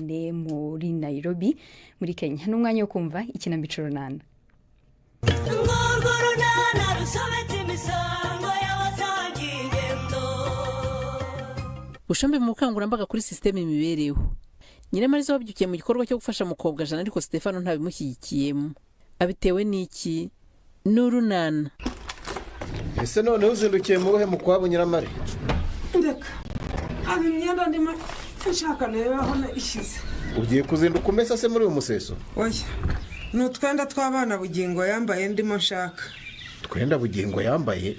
cyane muri Nairobi muri Kenya. Ni umwanya wo kumva ikinamico Runana. Urwo runana rusobetse imisango y'abasangiye ingendo. Bushombe mu bukangurambaga kuri sisiteme imibereho. Nyiramariza wabyukiye mu gikorwa cyo gufasha mukobwa jana, ariko Stefano ntabimushyigikiyemo. Abitewe n'iki? Ni Urunana. Ese noneho uzindukiye mu buhe mukwabo, Nyiramari? Ndeka, hari imyenda ndimo nshaka, ndebe aho ishyize. Ugiye kuzinduka umesa se muri uyu museso? Oya, ni utwenda tw'abana Bugingo yambaye ndimo nshaka. Twenda Bugingo yambaye?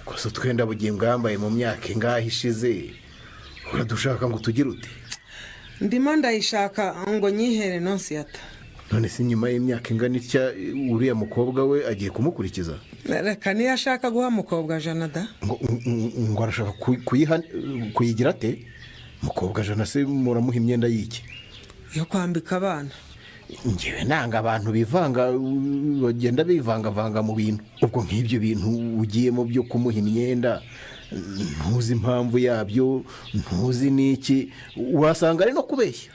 Gusa utwenda Bugingo yambaye mu myaka ingahe ishize, uradushaka ngo tugire ute? Ndimo ndayishaka ngo nyihere Nonsiyata. None se nyuma y'imyaka ingana itya, uriya mukobwa we agiye kumukurikiza? Reka, niyo ashaka guha mukobwa jana da. Ngo arashaka kuyiha, kuyigira ate mukobwa jana se? Muramuha imyenda y'iki? Yo kwambika abana. Ngewe nanga abantu bivanga, bagenda bivangavanga mu bintu. Ubwo nk'ibyo bintu ugiyemo byo kumuha imyenda, ntuzi impamvu yabyo, ntuzi n'iki, wasanga ari no kubeshya.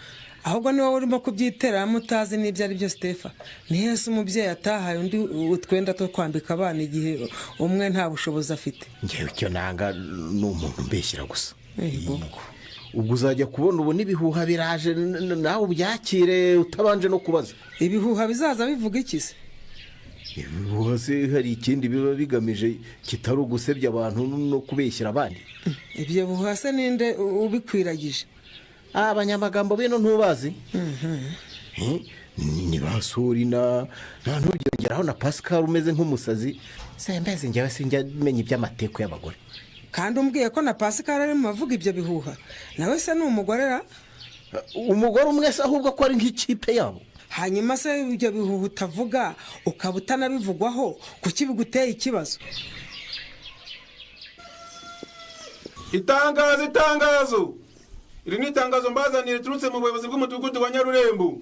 Ahubwo ni wowe urimo kubyiteramo utazi n'ibyo ari byo, Sitefa. Ni hese umubyeyi atahaye undi utwenda two kwambika abana igihe umwe nta bushobozi afite? Ngewe icyo nanga ni umuntu umbeshyira gusa. Yego. Ubwo uzajya kubona ubu n'ibihuha biraje, nawe ubyakire utabanje no kubaza. Ibihuha bizaza bivuga iki se? Ibihuha se hari ikindi biba bigamije kitari ugusebya abantu no kubeshyira abandi? Ibyo bihuha se ninde ubikwiragije? Abanyamagambo bino ntubazi? Ni ba Suri na ntubyongeraho na Pascal umeze nk'umusazi. Sembeze, njyewe sinjya menya iby'amateko y'abagore. Kandi umbwiye ko na Pascal ari mu bavuga ibyo bihuha, nawe se ni umugore ra? Umugore umwe se ahubwo ko ari nk'ikipe yabo. Hanyuma se ibyo bihuha utavuga, ukaba utanabivugwaho, kuki biguteye ikibazo? Itangazo, itangazo! Iri ni itangazo mbazaniye riturutse mu buyobozi bw'umudugudu wa Nyarurembo.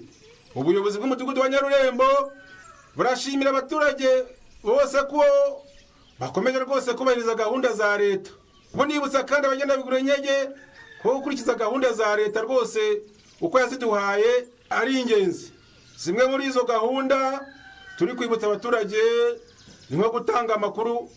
Ubuyobozi bw'umudugudu wa Nyarurembo burashimira abaturage bose ko bakomeje rwose kubahiriza gahunda za leta. Bunibutsa kandi abagenda bigura intege ko gukurikiza gahunda za leta rwose uko yaziduhaye ari ingenzi. Zimwe muri izo gahunda turi kwibutsa abaturage ni nko gutanga amakuru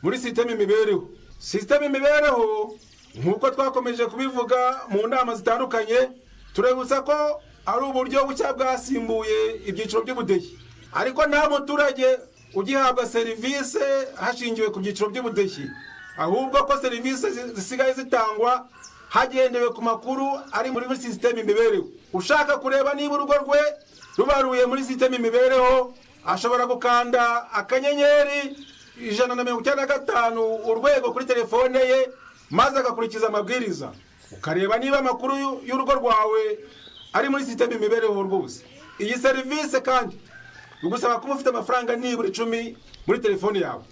muri sisiteme imibereho. Sisiteme imibereho, nk'uko twakomeje kubivuga mu nama zitandukanye, turabutsa ko ari uburyo bushya bwasimbuye ibyiciro by'ubudehe, ariko nta muturage ugihabwa serivisi hashingiwe ku byiciro by'ubudehe, ahubwo ko serivisi zisigaye zitangwa hagendewe ku makuru ari muri sisiteme imibereho. Ushaka kureba niba urugo rwe rubaruye muri sisiteme imibereho ashobora gukanda *195# kuri telefone ye, maze agakurikiza amabwiriza, ukareba niba amakuru y'urugo rwawe ari muri sisiteme imibereho rwose. Iyi serivisi kandi bigusaba kuba ufite amafaranga nibura 10 muri telefone yawe.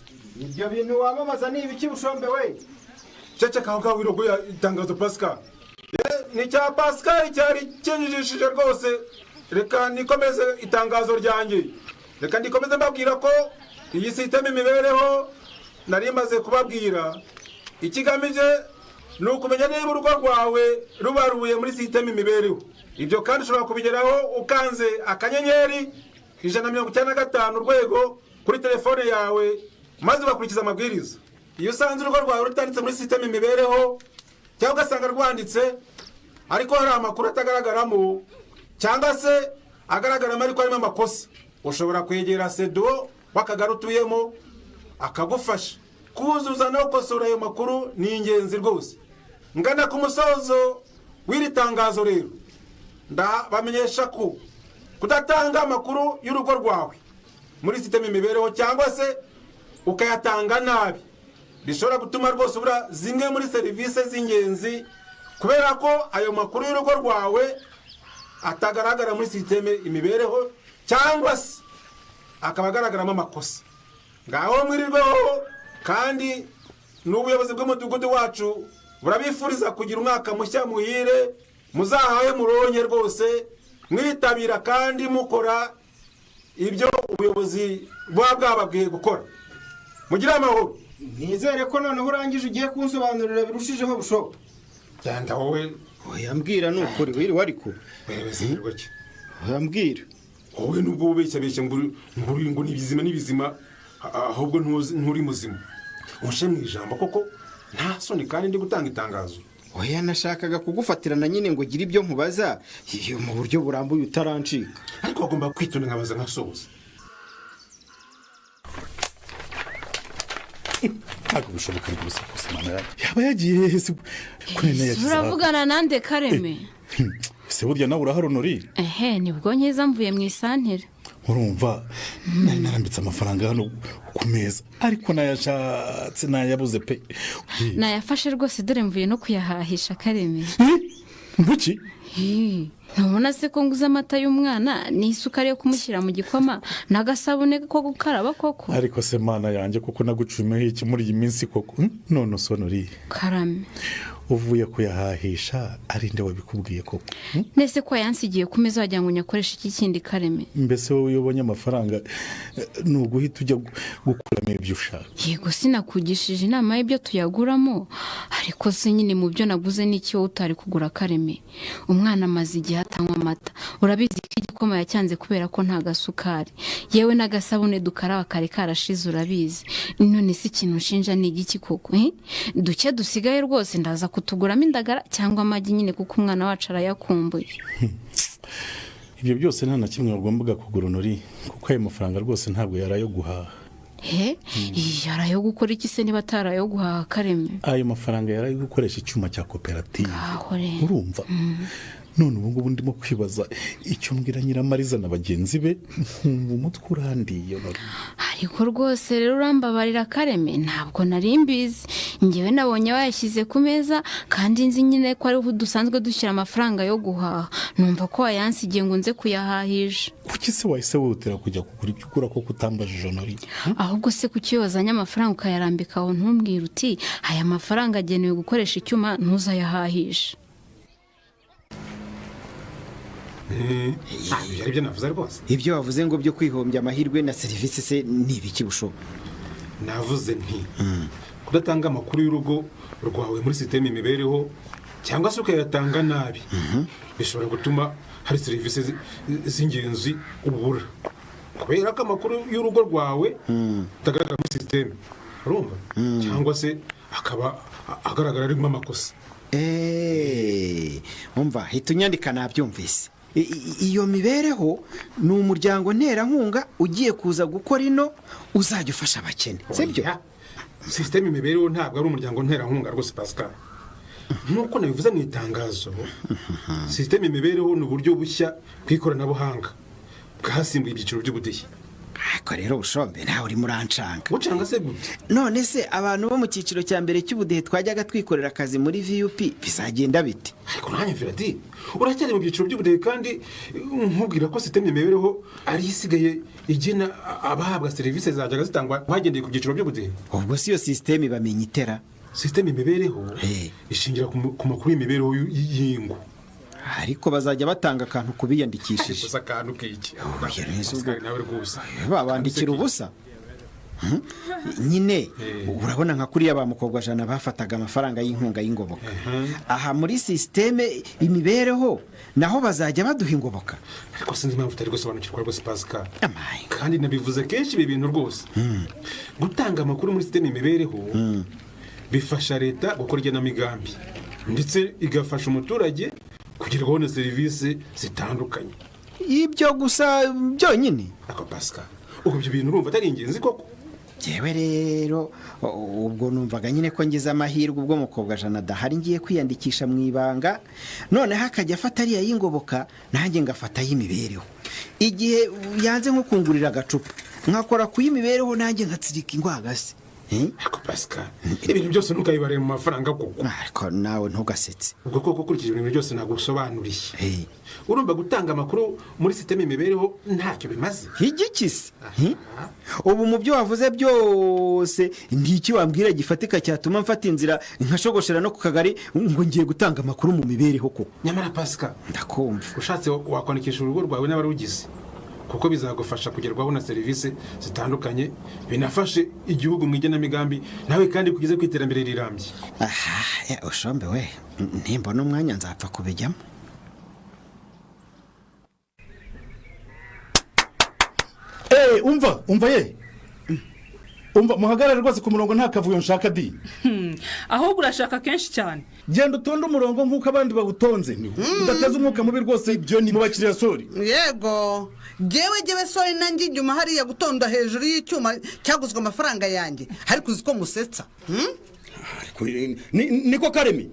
Ibyo bintu wamamaza ni ibiki, Bushombe we? Ceceka aho ngaho wirogoya itangazo, Pascal. Ni cya Pascal cyari kinjijishije rwose. Reka nikomeze itangazo ryanjye, reka nikomeze mbabwira ko iyi sisiteme imibereho nari maze kubabwira ikigamije ni ukumenya niba urugo rwawe rubaruye muri sisiteme imibereho. Ibyo kandi ushobora kubigeraho ukanze *195# kuri telefone yawe, maze ugakurikiza amabwiriza. Iyo usanze urugo rwawe rutanditse muri sisiteme imibereho, cyangwa ugasanga rwanditse ariko hari amakuru atagaragaramo, cyangwa se agaragaramo ariko harimo amakosa, ushobora kwegera SEDO w'akagari utuyemo akagufasha kuzuza no gukosora ayo makuru. Ni ingenzi rwose. Ngana ku musozo w'iri tangazo rero, ndabamenyesha ko kudatanga amakuru y'urugo rwawe muri sisiteme imibereho, cyangwa se ukayatanga nabi, bishobora gutuma rwose ubura zimwe muri serivisi z'ingenzi, kubera ko ayo makuru y'urugo rwawe atagaragara muri sisiteme imibereho, cyangwa se akaba agaragaramo amakosa. Ngaho mwirirweho, kandi n'ubuyobozi bw'umudugudu wacu burabifuriza kugira umwaka mushya muhire, muzahahe muronke rwose, mwitabira kandi mukora ibyo ubuyobozi buba bwababwiye gukora. Mugire amahoro. Nizere ko noneho urangije ugiye kunsobanurira birushijeho, Bushobo. Genda wowe. Oya mbwira ni ukuri wiriwe ariko. Oya mbwira. Wowe nubwo ubeshya ngo ngo ni bizima ni bizima, ahubwo nturi muzima. Unshe mu ijambo koko nta soni kandi ndi gutanga itangazo. Oya nashakaga kugufatirana nyine ngo ugire ibyo nkubaza mu buryo burambuye utarancika. Ariko wagomba kwitonda nkabaza nkasoza. Ntabwo bishoboka rwose gusa yaba yagiye hehe se? Uravugana nande Kareme? Ese burya nawe uraharonori? Ehe, nibwo nkiza mvuye mu isantere. Urumva nari narambitse amafaranga hano ku meza ariko nayashatse nayabuze pe. Nayafashe rwose dore mvuye no kuyahahisha Kareme. Mbuki? Ntubona se ko nguze amata y'umwana n'isukari yo kumushyira mu gikoma n'agasabune ko gukaraba koko? Ariko se mana yanjye koko nagucumeho iki muri iyi minsi koko? None sonori Karame, uvuye kuyahahisha ari nde wabikubwiye koko? Nese ko yansigiye ku meza wagira ngo nyakoreshe iki kindi Kareme? Mbese wowe iyo ubonye amafaranga ni uguhita ujya gukuramo ibyo ushaka? Yego sinakugishije inama y'ibyo tuyaguramo, ariko se nyine mu byo naguze n'iki wowe utari kugura Kareme? Umwana amaze igihe atanywa amata, urabizi ko igikoma yacyanze kubera ko nta gasukari, yewe n'agasabune dukaraba kare karashize urabizi. None se ikintu nshinja ni igiki koko? Duke dusigaye rwose ndaza kutuguramo indagara cyangwa amagi nyine kuko umwana wacu arayakumbuye. Ibyo byose nta na kimwe wagombaga kugura Honori, kuko ayo mafaranga rwose ntabwo yari ayo guhaha. He, yari ayo gukora iki se niba atari ayo guhaha Kareme? Ayo mafaranga yari ayo gukoresha icyuma cya koperative. Urumva? None ubu ngubu ndimo kwibaza icyo mbwira Nyiramariza na bagenzi be, nkumva umutwe urandiye. Ariko rwose rero urambabarira Kareme, ntabwo nari mbizi. Ngewe nabonye wayashyize ku meza kandi nzi nyine ko ariho dusanzwe dushyira amafaranga yo guhaha, numva ko wayansigiye ngo nze kuyahahisha. Kuki se wahise wihutira kujya kugura ibyo ugura koko utambajije Honori? Ahubwo se kuki iyo wazanye amafaranga ukayarambika aho ntumbwire uti aya mafaranga agenewe gukoresha icyuma ntuzayahahishe? Ibyo navuze rwose. Ibyo wavuze ngo byo kwihombya amahirwe na serivisi se ni ibiki bushobo? Navuze nti kudatanga amakuru y'urugo rwawe muri sisiteme imibereho cyangwa se ukayatanga nabi bishobora gutuma hari serivisi z'ingenzi ubura, kubera ko amakuru y'urugo rwawe atagaragara muri sisiteme, urumva, cyangwa se akaba agaragara arimo amakosa. Umva hita unyandika nabyumvise. Iyo mibereho ni umuryango nterankunga ugiye kuza gukora ino uzajya ufasha abakene, sibyo? Sisiteme imibereho ntabwo ari umuryango nterankunga rwose Pascal. Nk'uko nabivuze mu itangazo, sisiteme imibereho ni uburyo bushya bw'ikoranabuhanga bwasimbuye ibyiciro by'ubudehe. Ariko rero Bushombe nawe urimo urancanga. Gucanga se gute? None se abantu bo mu cyiciro cya mbere cy'ubudehe twajyaga twikorera akazi muri VUP bizagenda bite? Ariko nanjye Veradi uracyari mu byiciro by'ubudehe kandi nkubwira ko sisiteme imibereho ari isigaye igena abahabwa serivisi zajyaga zitangwa bagendeye ku byiciro by'ubudehe. Ubwo si iyo sisiteme bamenya itera? Sisiteme imibereho ishingira ku makuru y'imibereho y'ingo. Ariko bazajya batanga akantu kubiyandikishije. Gusa akantu k'iki? Babandikira ubusa nyine. Urabona nka kuriya ba mukobwa jana bafataga amafaranga y'inkunga y'ingoboka. Aha muri sisiteme imibereho naho bazajya baduha ingoboka. Ariko sinzi impamvu utari gusobanukirwa rwose Pascal. Kandi nabivuze kenshi ibi bintu rwose. Gutanga amakuru muri sisiteme imibereho bifasha leta gukora igenamigambi ndetse igafasha umuturage kugerwaho na serivisi zitandukanye. Ibyo gusa byonyine? Ako Pascal, ubwo ibyo bintu urumva atari ingenzi koko? Jewe rero ubwo numvaga nyine ko ngize amahirwe ubwo mukobwa jana adahari ngiye kwiyandikisha mu ibanga, noneho akajya afata ariya y'ingoboka nanjye ngafata y'imibereho. Igihe yanze nko kungurira agacupa nkakora ku y'imibereho nanjye nkatsirika ingwagasi. Ariko Pascal, ibintu byose ntukabibarire mu mafaranga koko. Ariko nawe ntugasetse. Ubwo koko ukurikije ibintu byose nagusobanuriye. Urumva gutanga amakuru muri sisiteme imibereho ntacyo bimaze. Igiki se? Ubu mu byo wavuze byose ngiki wambwira gifatika cyatuma mfata inzira nkashogoshera no ku kagari ngo ngiye gutanga amakuru mu mibereho koko? Nyamara Pascal, ndakumva. Ushatse wakwandikisha urugo rwawe n'abarugize. Kuko bizagufasha kugerwaho na serivisi zitandukanye, binafashe igihugu mu igenamigambi, nawe kandi kugeze ku iterambere rirambye. Aha ya, ushombe we, ntimbona umwanya nzapfa kubijyamo. Umva umva ye, umva, muhagarare rwose ku murongo, nta kavuyo nshaka di. Ahubwo urashaka kenshi cyane. Genda utonde umurongo nk'uko abandi bawutonze, udateza umwuka mubi rwose mu bakiriya sori. Yego, jyewe sori, nanjye inyuma hariya gutonda hejuru y'icyuma cyaguzwe amafaranga yanjye, ariko uzi ko musetsa. Niko Karemi.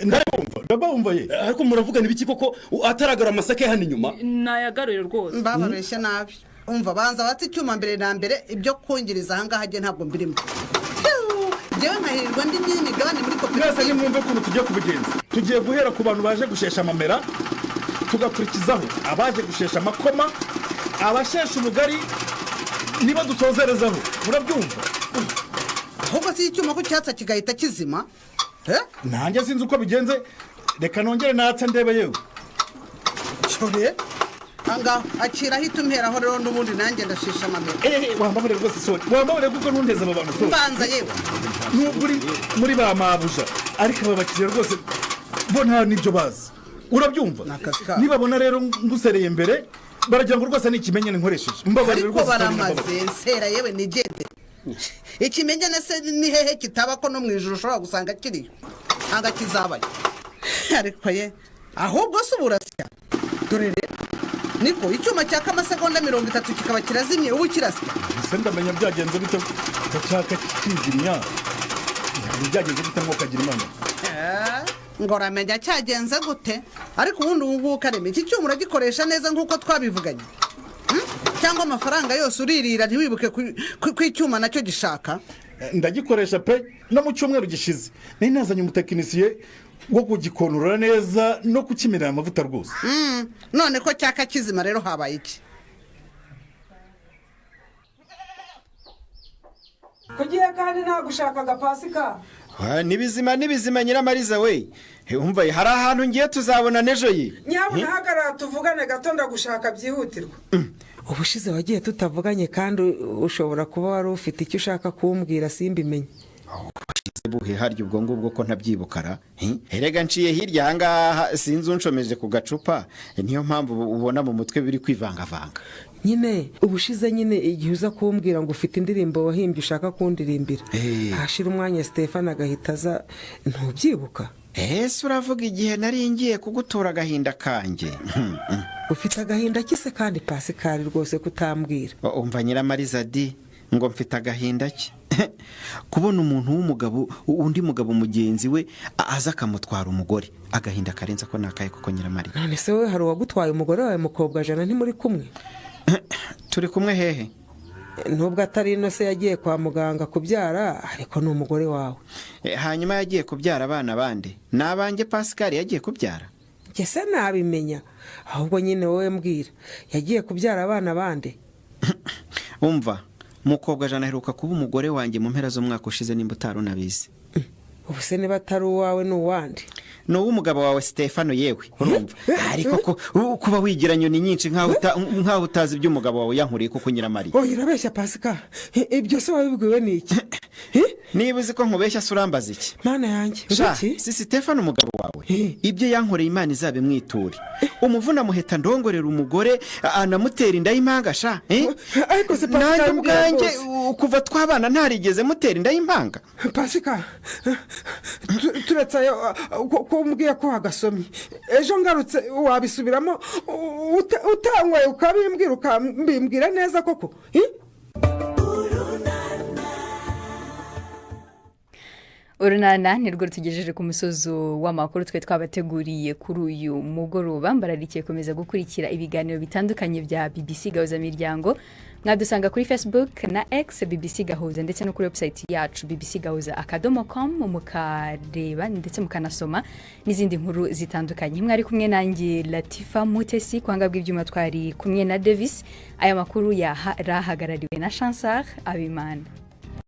Ndabumva, ndabumva ye. Ariko muravugana ibiki koko ataragara amasaka hano inyuma? Nayagarure rwose. Mbababeshye nabi. Umva, banza batse icyuma mbere na mbere, ibyo kungiriza ahangaha jye ntabwo mbirimo. Jyewe nkahirirwa ndi nyir'imigabane muri Mwese koperative. nimwumve ukuntu tugiye kubigenza. Tugiye guhera ku bantu baje gushesha amamera, tugakurikizaho abaje gushesha amakoma, abashesha ubugari, niba dusozerezaho. Murabyumva? Ahubwo si icyuma ko cyatsa kigahita kizima? Nanjye sinzi uko bigenze, reka nongere natse ndebe yewe. Cyore ahangaha akira, ahita umperaho rero, n'ubundi nanjye ndashisha amamera. Wambabare rwose sori, wambabare kuko ntundeze aba bantu sori. Mbanza yewe. Nubwo uri muri ba mabuja, ariko aba bakiriya rwose bo nta n'ibyo bazi, urabyumva? Nibabona rero ngusereye imbere baragira ngo rwose ni ikimenyane nkoresheje. Mbabarire Ariko rwose, sorry, baramaze mbabarire. nsera yewe nigende. Ikimenyane se ni hehe kitaba, ko no mu ijoro ushobora gusanga kiriyo ntabwo kizabayo? Ariko ye, ahubwo se ubu urasya? Dore rero niko icyuma cyaka amasegonda 30 kikaba kirazimye, ubu kirasya. Ese ndamenya byagenze bite ko cyaka kizimya? Byagenze bite ngo kagira Imana? Ngo uramenya cyagenze gute? Ariko ubundi ubu ngubu Kareme, iki cyuma uragikoresha neza nk'uko twabivuganye? Cyangwa amafaranga yose uririra ntiwibuke ku icyuma nacyo gishaka? Ndagikoresha pe. No mu cyumweru gishize nari nazanye umutekinisiye wo kugikontorora neza no kukimerera amavuta rwose. None ko cyaka kizima rero habaye iki? Kugiye kandi nagushakaga, Pasika. Nibizima nibizima, Nyiramariza we. Umva, hari ahantu ngiye, tuzabona n'ejo ye. Nyabuna hagarara tuvugane gato, ndagushaka byihutirwa. Ubushize wagiye tutavuganye, kandi ushobora kuba wari ufite icyo ushaka kumbwira simbimenye. Buhe harya ubwo ngubwo ko ntabyibukara? Erega nciye hirya ahangaha, sinzi unshomeje ku gacupa, niyo mpamvu ubona mu mutwe biri kwivangavanga. Nyine ubushize nyine igihe uza kumbwira ngo ufite indirimbo wahimbye ushaka kundirimbira, hashira umwanya Stefan agahita aza, ntubyibuka? Ese uravuga igihe nari ngiye kugutura agahinda kanjye? Ufite agahinda kise kandi, Pasikari, rwose kutambwira? Umva Nyiramariza di, ngo mfite agahinda ke? Kubona umuntu w'umugabo, undi mugabo mugenzi we aza akamutwara umugore, agahinda karenze ko nakaye kuko, Nyiramariza? None se wowe hari uwagutwaye umugore wawe? Mukobwa jana ntimuri kumwe? Turi kumwe hehe? Nubwo atari ino se, yagiye kwa muganga kubyara, ariko ni umugore wawe. Hanyuma yagiye kubyara abana bande? Ni abanjye Pascal yagiye kubyara? Njye se nabimenya? Ahubwo nyine wowe mbwira, yagiye kubyara abana bande? Umva, Mukobwa jana aheruka kuba umugore wanjye mu mpera z'umwaka ushize, nimba utari unabizi. Ubu se niba atari uwawe ni uwande? Ni uw'umugabo wawe Stefano yewe. Urumva ariko ko kuba wigira nyoni nyinshi nk'aho utazi iby'umugabo wawe yankuriye kuko, Nyiramariya. Oya, urabeshya Pasika, ibyo se wabibwiwe n'iki? Niba uzi ko nkubeshya se urambaza iki? Mana yanjye! Sha. Iki? Si Stefano umugabo wawe, ibyo yankoreye Imana izabimwiture. Umuvuna muheta ndongorera umugore, anamutera inda y'impanga sha, eh? Ariko se Pascal, Nanjye mbwira ubwanjye rwose. kuva twabana ntarigeze mutera inda y'impanga. Pasika, turetse ayo, ko umbwiye ko wagasomye, ejo ngarutse wabisubiramo utanyweye ukabimbwira, ukabimbwira neza koko? Urunana ni rwo rutugejeje ku musozo w'amakuru twe twabateguriye kuri uyu mugoroba. Mbararikiye komeza gukurikira ibiganiro bitandukanye bya BBC Gahuza Miryango. Mwadusanga kuri Facebook na X BBC Gahuza, ndetse no kuri website yacu bbcgahuza.com, mukareba ndetse mukanasoma n'izindi nkuru zitandukanye. Mwari kumwe nanjye Latifa Mutesi, kwanga bw'ibyuma twari kumwe na Davis. Aya makuru yarahagarariwe na Chansar Abimana.